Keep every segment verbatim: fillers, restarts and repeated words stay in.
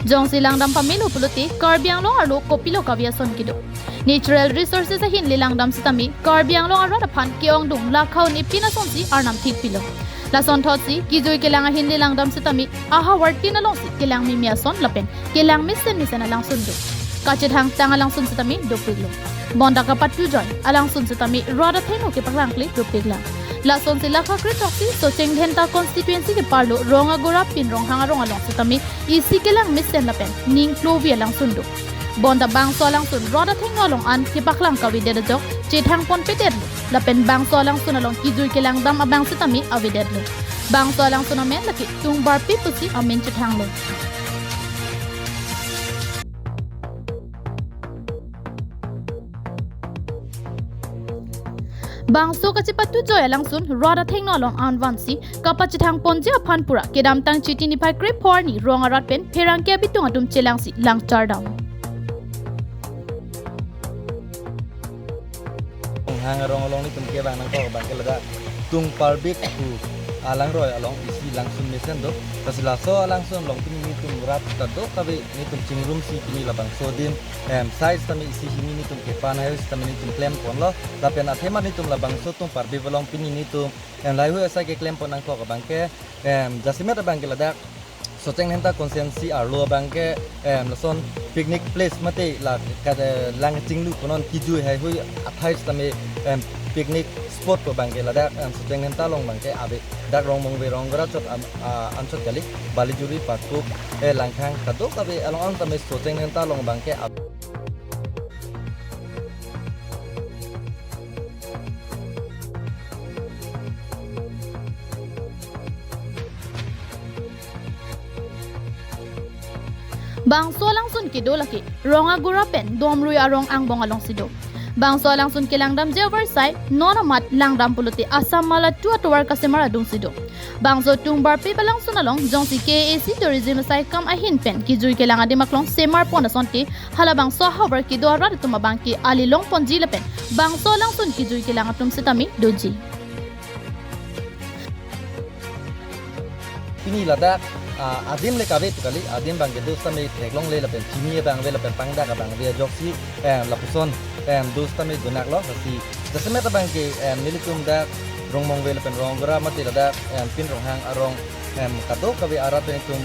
Jongsi langdam pamelo pulote Karbi Anglong arlo kopilo kave ason kedo. Natural resources ahin le langdam sitame Karbi Anglong arat aphan ke-ongdung lakha un-e pin asonsi arnam thikpilo. Lasonthotsi kijui kelang ahin le langdam sitame ahavar tin alongsi kelang mimi ason lapen kelang mesen mesen alangsun do. Kachethangtang alangsun sitame dopiklo. Bonta kapatujoi alangsun sitame rat athengno kepaklangkle dopiklang. Lasonsi lakha kretoksi Socheng Dhenta constituency keparlo Rong Agora pin Ronghang arong along sitame isi kelang mesen lapen ning klovi alangsun do. Bonta bangso alangsun rat athengno along an kepaklang kavedet ajok chethangponpedetlo. Lapen bangso alangsun along kijui kelangdam abang sitame avedetlo. Bangso alangsun amen lake Tungbarpi pusi amen chethanglo. Bangso kachepatujoi alangsun rat athengno along anvansi kapachethangponji aphan pura kedamtang Chiti niphai krepho arni rong arat pen pherangke abitung atum chelangsi langchardam. Ronghang arong along nelitum kevang nangkok abang ke ladak Tungparbi pu alangroi along isi langsun mesen do. Lasi laso alangsun along pini nelitum rat kadokave nelitum chingrumsi pini labangso adim, em, sai sitame isi hini nelitum kepan haihui sitame nelitum klemponlo. Lapen athema nelitum labangso Tungparbi along pini nelitum, em, lahaihui asai keklempon nangkok abang ke, em, jasemet abang ke ladak Socheng Dhenta constituency arlo abang ke, em, lason picnic place mate la kade lang chinglu konon kijui haihui athai sitame, em, picnic spot pu abang ke ladak, em, Socheng Dhenta along abang ke ave. Dak Rongmongve Rong Agora chot am, a, anchot kali Balijuri Pakup, eh, Langkhang kadokave along an sitame Socheng Dhenta along abang ke ave. Bangso alangsun kedo lake Rong Agora pen Domrui arong angbong alongsi do. Bangso alangsun kelangdamji avarsai non amat langdam pulote Assam Mala two atovar kasemar adungsi do. Bangso Tungbarpi alangsun along jongsi K A A C tourism asai kam ahin pen kijui kelang adim aklong semarpon asonte halabangso ahavar kedo arat atum abang ke ali longponji lapen bangso alangsun kijui kelang atum sitame doji. Pini ladak, ah, adim le kave tu kali, adim abang ke do sitame theklongle lapen chini abang ave lapen pangdak abang ave ajoksi, em, lapuson, em, do sitame donaklo, lasi jasemet abang ke, em, nelitum dak Rongmongve lapen Rong Agora mate ladak, em, pin Ronghang arong, em, kadokave arat pen itum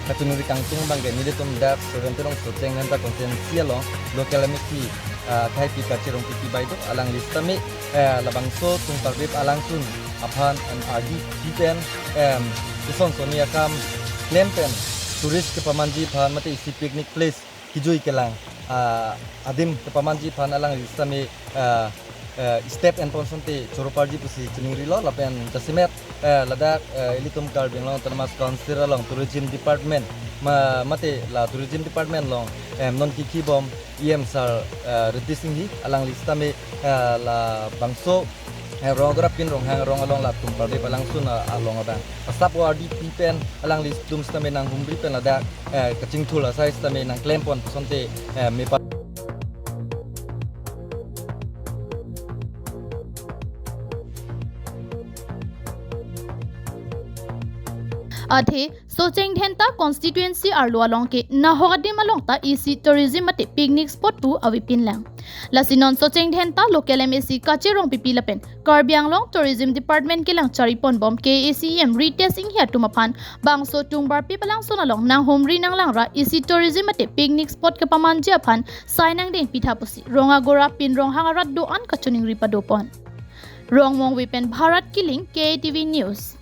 kachiningri kangtung abang ke nelitum dak Seventy Rong Socheng Dhenta constituency along local M A C, ah, Thaipi Kache Rongpipi bai do, alangli sitame, eh, labangso Tungparbi alangsun aphan, em, ardi pi pen, em, ison soni akam klem pen tourist kepamanji aphan mate isi picnic place kijui kelang, ah, adim kepamanji aphan alangli sitame, ah, eh, step enpon asonte choro parji pusi chiningrilo lapen jasemet, eh, ladak, eh, ilitum Karbi Anglong Autonomous Council along tourism department ma, mate la tourism department along, em, non kikhibom E M sir, eh, Riddhi Singhi alangli sitame, eh, labangso, eh, Rong Agora pin Ronghang arong along la Tungparbi alangsun, eh, along abang asap o ardi pi pen alanglitum sitame nanghumri pen ladak, eh, kachingthur asai sitame nangklempon asonte, eh, mepa. Athe Socheng Dhenta constituency arlo along ke nahok adim along ta isi tourism mate picnic spot pu avepinlang. Lasi non Socheng Dhenta local M A C Kache Rongpipi lapen Karbi Anglong Tourism Department kelang chariponbom K A A C E M Ritesh Enghi atum aphan bangso Tungbarpi alangsun along nanghumri nanglangra isi tourism mate picnic spot kepamanji aphan sai nangdeng pitha pusi Rong Agora pin Ronghang arat do-an kachiningri padopon. Rongmongve pen Bharat Killing, K A T V News.